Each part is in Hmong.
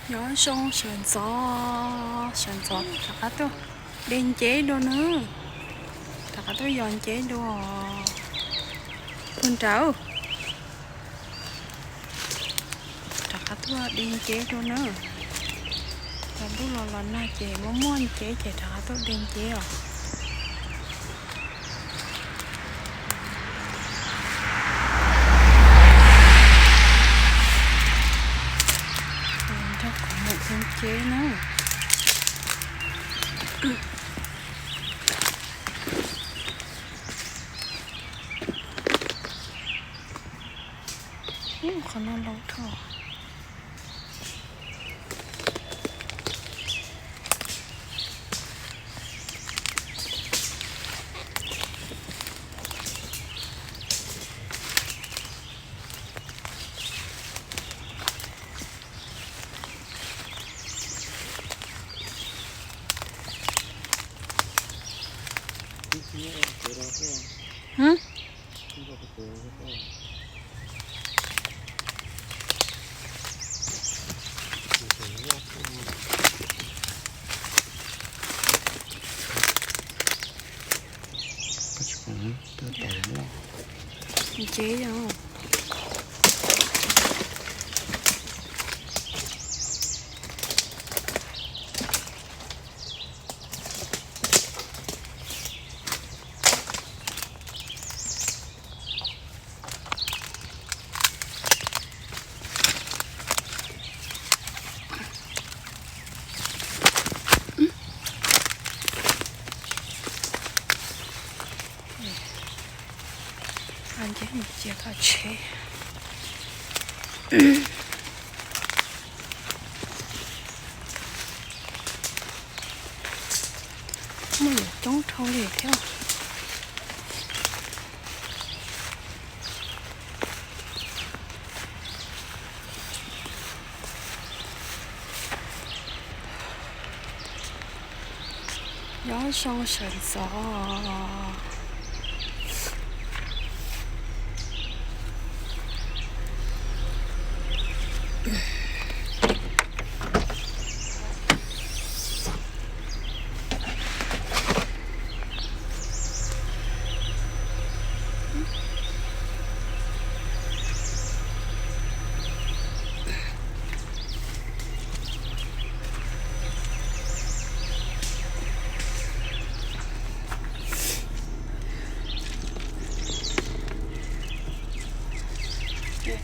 Nyob zoo sawv ntxov, sawv ntxov rov qab tuaj de nceb dua na. Rov qab tuaj yos nceb dua. Puag nrad, rov qab tuaj de nceb dua na. Los ntuj los los nag ces muaj muaj nceb ces rov qab tuaj de nceb os. Nrog kuv mus de nceb na. Ub, qhov no ntau dhau. Nceb yog. Nceb mus cia toj tsheb. Muaj coob dhau li thiab. Nyob zoo sawv ntxov.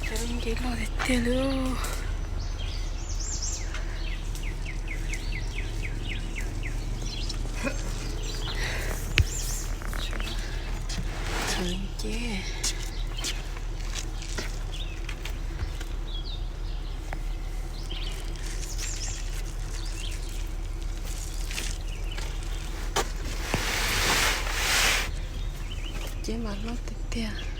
Cov nceb loj tiag tiag li. Thawv nceb. Nceb mas loj tiag tiag.